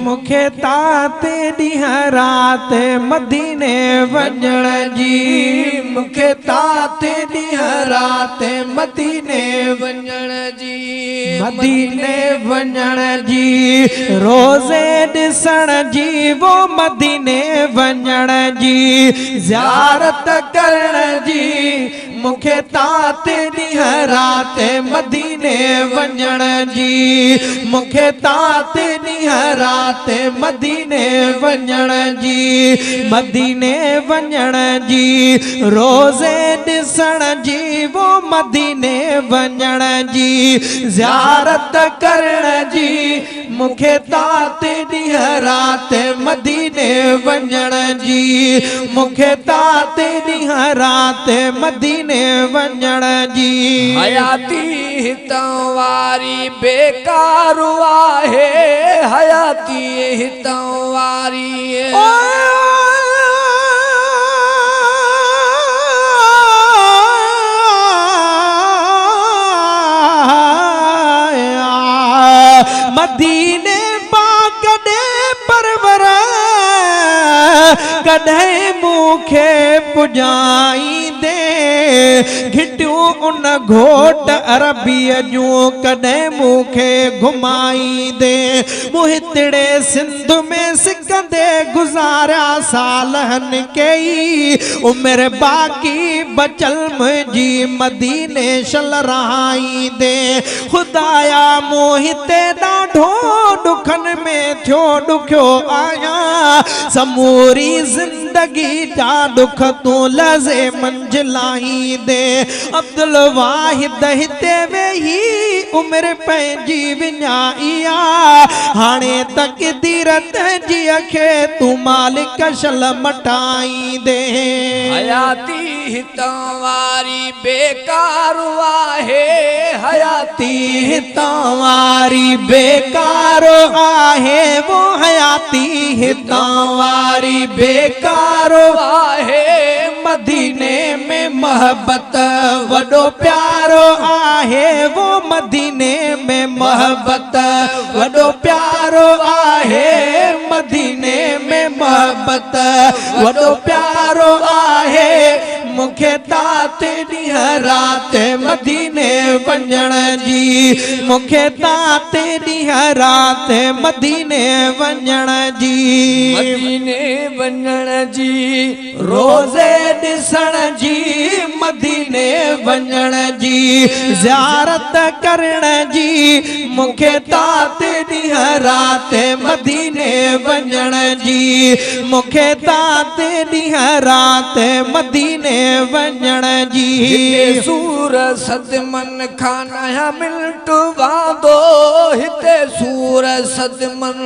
مون کي تات ڏينهن رات مديني وڃڻ جي. مون کي تات ڏينهن رات مديني وڃڻ جي. مديني وڃڻ جي، روزي ڏسڻ جي، وو مديني وڃڻ جي، زيارت ڪرڻ جي، مون کي تات ڏينهن رات مديني وڃڻ جي. مون کي تات ڏينهن رات مديني وڃڻ جي. مديني وڃڻ جي، روزي ڏسڻ جي، وو مديني وڃڻ جي، زيارت ڪرڻ جي، مون کي تات ڏينهن رات مديني وڃڻ جي. مون کي تات ڏينهن رات مديني وڃڻ جي. حياتي هتان واري بيڪار آهي، حياتي هتان واري. مديني پاڪ ڏي پرور ڪڏهن مون کي پڄائيندي، گهٽيون ان گهوٽ عربيء جون ڪڏهن مون کي گهمائيندي. مون هتڙي سنڌ ۾ سڪندي گذاريا سال هن ڪيئي، عمر باقي بچل منهنجي مديني شل رهائيندي. خدايا مون هتي ڏاڍو ڏکن ۾ ٿيو ڏکيو آهيان، سموري زندگي جا ڏک تون لحظي منجهه لاهيندي. عبدالواحد هتي ويهي عمر پنهنجي وڃائي آ، هاڻي تقدير تنهنجيء کي تون مالڪ شل مٽائيندي. حياتي هتان واري بيڪار آهي، حياتي هتان واري بيڪار آهي، وو حياتي هتان واري بيڪار آهي. مديني ۾ محبت وڏو پيارو آهي، وو مديني ۾ محبت وڏو پيارو آهي. مديني ۾ محبت وڏو پيارو آهي. مون کي تات ڏينهن رات مديني وڃڻ جي. مون کي تات ڏينهن رات مديني وڃڻ جي. مديني وڃڻ جي، روزي ڏسڻ جي، مديني وڃڻ جي، زيارت ڪرڻ جي، مون کي تات ڏينهن رات مديني وڃڻ جي. مون کي تات ڏينهن رات مديني وڃڻ جي. هتي سور صدمن کان ناهيان منٽ واندو، هتي سور صدمن.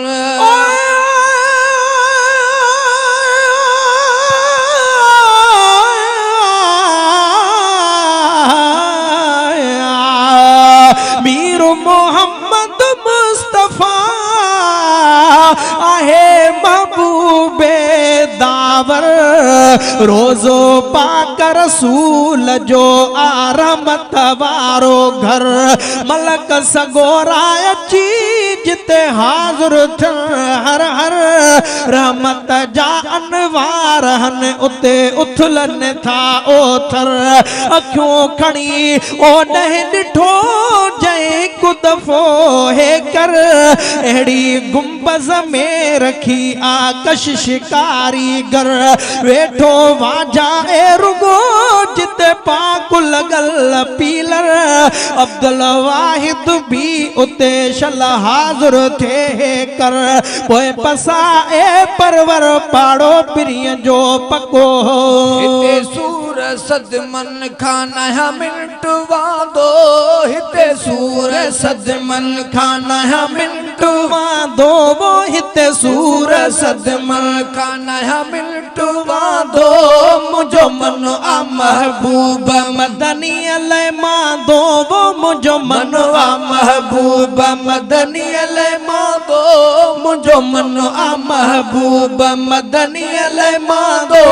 مير محمد مصطفيٰ آهي محبوب داور، روزو پاڪ رسول جو آ رحمت وارو گهر. ملڪ سڳورا اچي جتي حاضر ٿين هر هر، رحمت جا انوار هن اتي اٿلن ٿا اوٿر. اکيون کڻي اوڏهن ڏٺو جنهن هڪ دفعو هيڪر، اهڙي گنبذ ۾ رکي آ ڪشش ڪاريگر. ويٺو واجهائي رڳو جتي پاڪ لڳل پيلر، عبدالواحد به اتي شل حاضر ٿئي هيڪر. پوء پسائي پرور پاڙو پرينء جو پڪو. هتي سور صدمن کان ناهيان منٽ واندو، هتي سور صدمن کان ناهيان منٽ واندو، وو هتي سور صدمن کان ناهيان منٽ واندو. منهنجو من آ محبوب مدنيء لئه ماندو، وو منهنجو من آ محبوب مدنيء لئه ماندو. منهنجو من آ محبوب مدنيء لئه ماندو.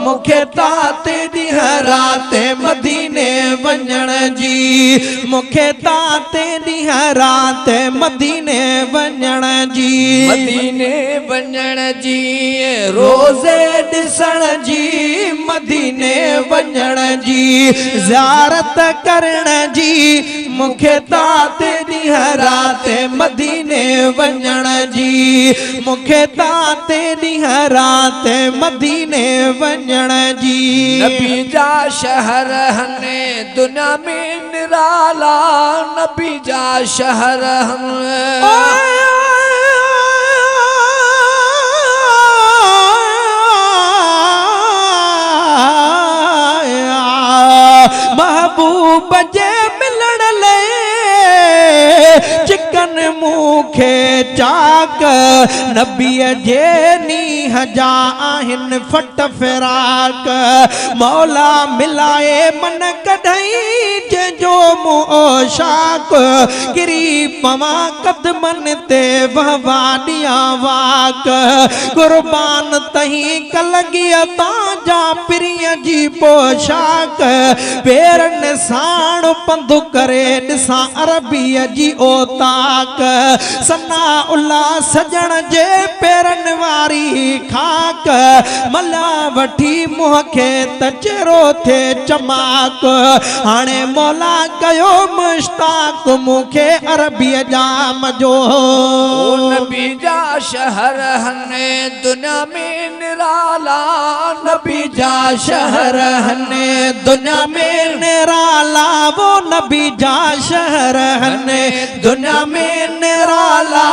مون کي تات ڏينهن رات مديني وڃڻ جي، مون کي تات ڏينهن رات مديني وڃڻ جي. مديني وڃڻ جي، روزي ڏسڻ جي، مديني وڃڻ جي، زيارت ڪرڻ جي، مون کي تات ڏينهن رات مديني وڃڻ جي، مون کي تات ڏينهن رات مديني وڃڻ جي. نبي جا شهر هن دنيا ۾ نرالا، نبي جا شهر هن. محبوب جي ملڻ لئي چڪن مون کي چاڪ، نبيء جي نينهن جا آهن ڦٽ فراق. مولا ملائي من ڪڏهن جنهن جو مون اوشاق، ڪري پوان قدمن تي وهوا ڏيان واڪ. قربان تهين ڪلگيء تان جا پرينء جي پوشاڪ، پيرن ساڻ پنڌ ڪري ڏسان عربيء جي اوطاق. ثناء الله سڄڻ جي پيرن واري خاڪ، ملان وٺي منهن کي ته چهرو ٿئي چماڪ. هاڻي مولا ڪيو مشتاق مون کي عربيء جام جو. او نبي جا شهر هن دنيا ۾ نرالا، نبي جا شهر هن دنيا ۾ نرالا، وو نبي جا شهر هن دنيا ۾ نرالا.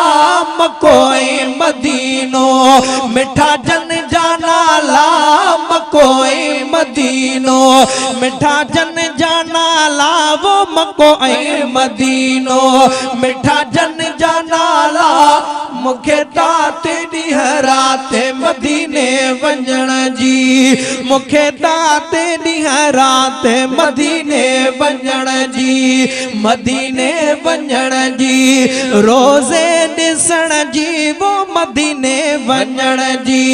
مڪو ۽ مدينو مٺا جن جا نالا، مڪو ۽ مدينو مٺا جن جا نالا، وو مڪو ۽ مدينو مٺا جن جا نالا. مون کي تات ڏينهن رات مديني وڃڻ جي، مون کي تات ڏينهن رات مديني وڃڻ جي، مديني وڃڻ جي، روزي ڏسڻ جي، وو مديني وڃڻ جي،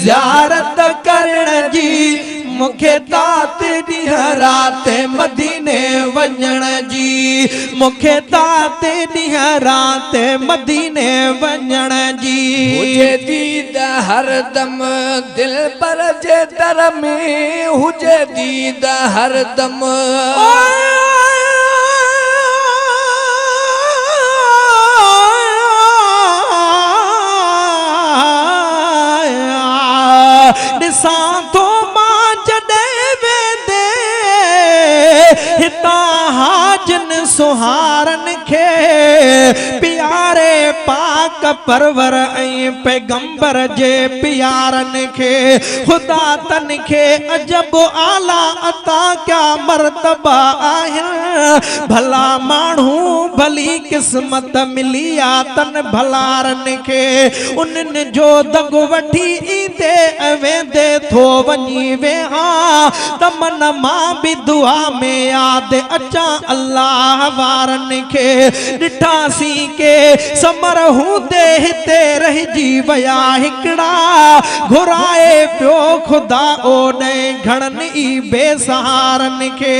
زيارت ڪرڻ جي، مون کي تات ڏينهن رات مديني وڃڻ جي، مون کي تات ڏينهن رات مديني وڃڻ جي. هجي ديد هردم دلبر جي در ۾، هجي ديد هردم. ڏسان ٿو مان جڏهن ويندي هتان حاجن سهارن کي، پياري پاڪ پرور ۽ پيغمبر جي پيارن کي. خدا تن کي عجب اعليٰ عطا ڪيا مرتبا آهن، ڀلا ماڻهو ڀلي قسمت ملي آ تن ڀلارن کي. انهن جو دڳ وٺي ايندي ۽ ويندي ٿو وڃي ويهان، ته من مان به دعا ۾ ياد اچان الله وارن کي. ڏٺاسين ڪي ثمر هوندي هتي رهجي ويا هڪڙا، گهرائي پيو خدا اوڏهين گهڻن ئي بي سهارن کي.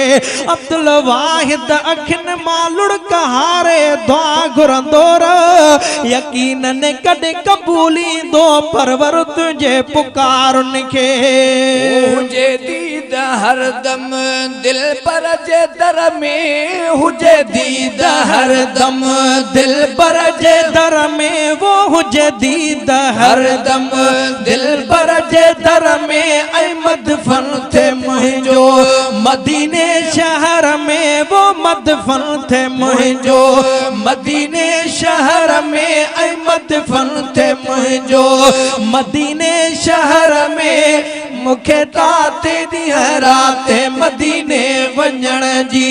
عبدالواحد اکين مان لڙڪ هاري دعا گهرندو رهه، يقينن ڪڏهن قبوليندو پرور تنهنجي پڪارن کي. هجي ديد هردم دلبر جي در ۾، هجي ديد هردم دلبر جي در ۾، وو هجي ديد هردم دلبر جي در ۾، ۽ مدفن ٿئي منهنجو مديني شهر ۾، وو مدفن ٿئي منهنجو مديني شهر ۾، ۽ مدفن ٿئي منهنجو مديني شهر ۾. مون کي تات ڏينهن رات مديني وڃڻ جي،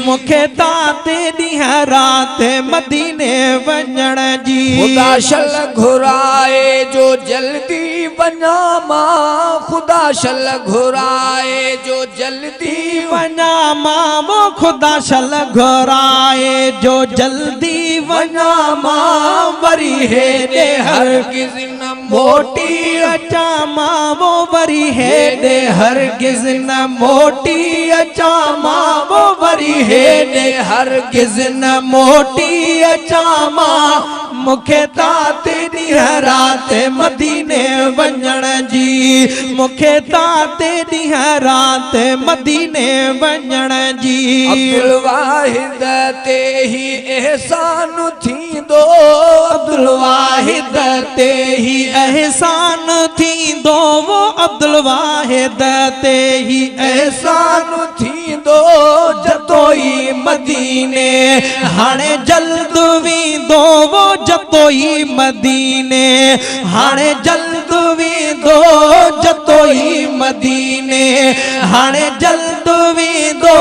مون کي تات ڏينهن رات مديني وڃڻ جي. خدا شل گهرائي جو جلدي وڃان مان، خدا شل گهرائي جو جلدي وڃان مان، وو خدا شل گهرائي جو جلدي وڃان مان، وري هيڏي هرگز نه موٽي اچان مان وو وري هيڏي، هرگز نه موٽي اچان مان وو وري هيڏي، هرگز نه موٽي اچان مان۔ مون کي تات ڏينهن رات مديني وڃڻ جي، مون کي تات ڏينهن رات مديني وڃڻ جي۔ عبدل واحد تي ئي احسان ٿيندو، عبدل واحد تي ئي احسان ٿيندو، عبدل واحد تي ئي احسان ٿيندو۔ جتوئي مديني هاڻي جلد ويندو، جتوئي مديني هاڻي جلد ويندو، جتوئي مديني هاڻي جلد ويندو۔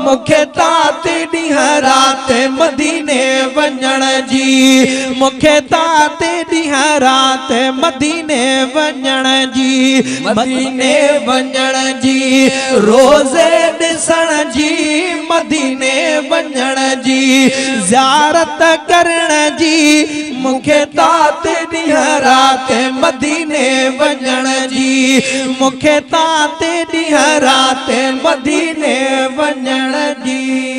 مون کي تات ڏينهن رات مديني وڃڻ جي، مون کي تات ڏينهن رات مديني وڃڻ جي، مديني وڃڻ جي، روزي ڏسڻ جي، مديني وڃڻ جي، زيارت ڪرڻ جي۔ مون کي تات ڏينهن رات مديني وڃڻ جي، مون کي تات ڏينهن رات مديني وڃڻ جي۔